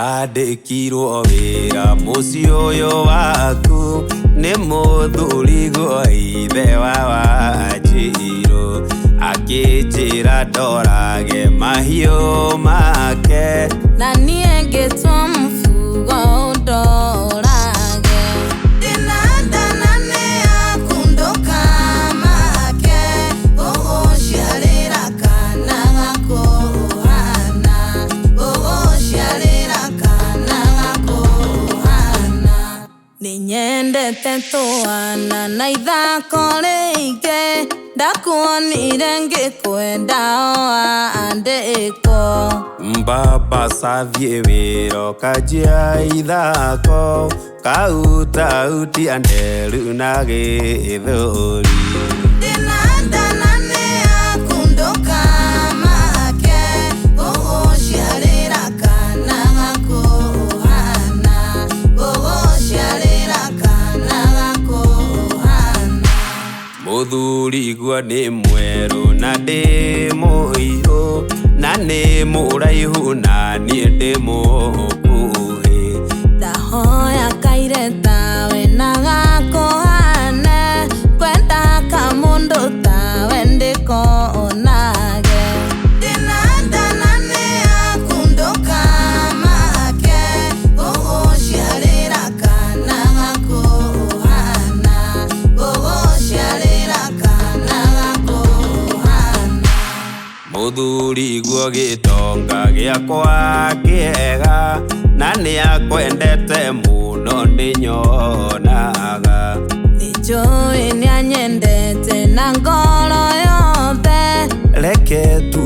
Ndandĩkirwo wĩra mũciĩ ũyũ waku nĩ mũthurigwo ithe wa Wanjirũ, akĩnjĩra ndorage mahiũ make. Na niĩ ngĩtua mũfugo ũndorage. Ndĩna nda na nĩ yaku ndũkamake, ngũgũciarĩra kana gakũhana, ngũgũciarĩra kana gakũhana. Nĩnyendete twana na ithako rĩingĩ, ndakuonire ngĩkwenda o wandĩkwo. Mbaba cathiĩ wĩra ũkanjia ithako, kautautia nderu na gĩthũri. Ndĩna nda na nĩ yaku ndũkamake, ngũgũciarĩra kana gakũhana, ngũgũciarĩra kana gakũhana. Mũthurigwo nĩ mwerũ na ndĩ mũirũ, na nĩ mũraihu na niĩ ndĩ mũkuhĩ. Ndahoya kaire tawe na gakũhane, ngwenda kamũndũ tawe ndĩkonage. Ndĩna nda na nĩ yaku ndũkamake, ngũgũciarĩra kana gakũhana, ngũgũciarĩra kana gakũhana. Mũthurigwo gĩtonga gĩakwa kĩega, na nĩakwendete mũno nĩnyonaga. Nĩnjũĩ nĩanyendete na ngoro yothe. Reke tu